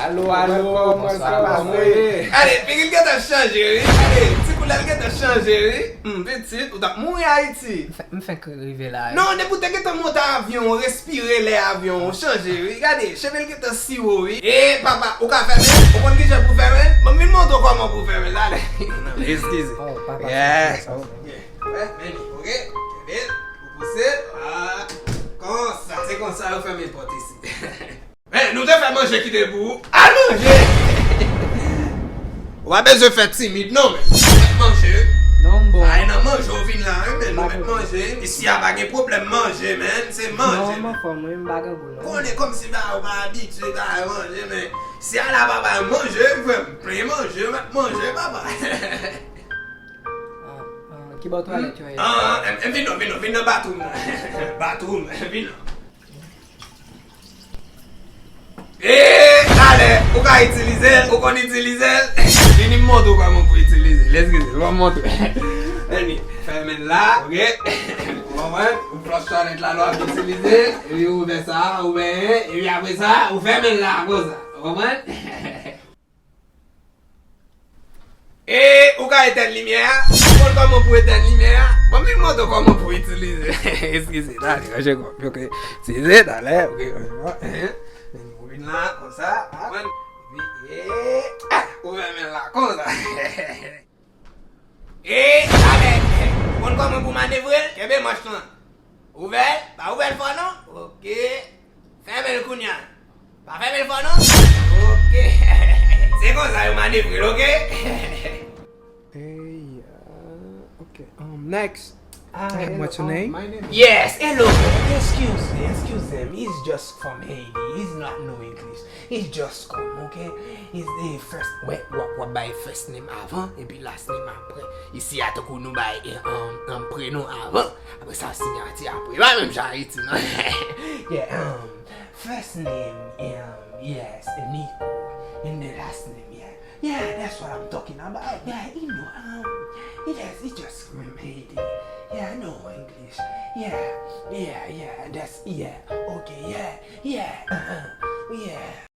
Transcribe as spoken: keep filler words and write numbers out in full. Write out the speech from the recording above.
Alo, alo, mwen sa va, mwen. Gade, figi l gentan chanje, wi. Gade, ti koulè l gentan chanje, wi. Hmm, pitit, ou t ap mouri Ayiti. M fè- m fenk rive la, wi. Non, depi w te gentan monte avyon, ou respire lè avyon, ou chanje, wi. Gade, cheve l gentan siwo, wi. E, papa, ou ka fèmen? Ou konn kijan pou fèmen? Ban m vin montre w kòman pou fèmen, talè. Eskize. Oh, papa, yeah. Sa, sa, sa. Yeah. Wè, men li, oke? Kenbe l, ou pouse l. Ah, konsa, se konsa yo fèmen pòt isi. Men, nou te fè manje kite pou ou. Al manje! Ou pa bezwen fè timid, non, men. Ou mèt manje. Non, m bon. Ay, nan manje, ou vin la, wi, men. Nou mèt manje. Isi a pa gen pwoblèm manje, men. Se manje. Non, m anfòm, wi, m pa gen gou, non. Konnen kòmsi ba, ou pa abitye ba manje, men. Si a la pa bay manje, wi, frè m. Plen manje, ou mèt manje, papa. Ah, ah, ki bò twalèt yo ye? Ah, ah, em, em, vin non, vin non, vin nan bathroom nan. Bathroom, vin non. E, talè, ou ka itilize l, ou konn itilize l. Vini m montre w kòman pou itilize l. Eskize, ban m montre w. Vini, fèmen l la, oke? Ou konprann? Ou flòch twalèt la, lè w ap itilize l, epi ou ouvè sa, ou benyen, epi apre sa, ou fèmen l la, konsa. Ou konprann? E ou ka etèn limyè a? Ou konn kòman pou etèn limyè a? Bon, m vin montre w kòman pou itilize. Eskize, talè, ranje kò. Oke. Itilize, talè, oke. Ou vin la, konsa. Ou fèmen la, konsa. E, talè, ou konn kòman pou manevre l? Kenbe manch lan. Ouvè l, pa ouvè l fò non. Oke. Fèmen l kounye a. Pa fèmen l fò non. Oke. Se konsa yo manevre l, oke? Hey, uh, okay. Um, next. Ah, hey, hello, what's your um, name? My name is Yes, hello. Excuse, excuse him. He's just from Haiti. He's not know English. He's just come, okay? He's the first. Wè, w ap, w ap bay first name avan, epi last name apre. Isi a tankou nou bay, eh, um, um, prenon avan. Apre sa, siyati apre. Pa menm jan Ayiti, non. Yeah, um, first name, um, yes, Nico. And the last name, yeah. Yeah, that's what I'm talking about. Yeah, you know, um, it is, it just from Haiti. Yeah, I know English. Yeah, yeah, yeah, that's, yeah.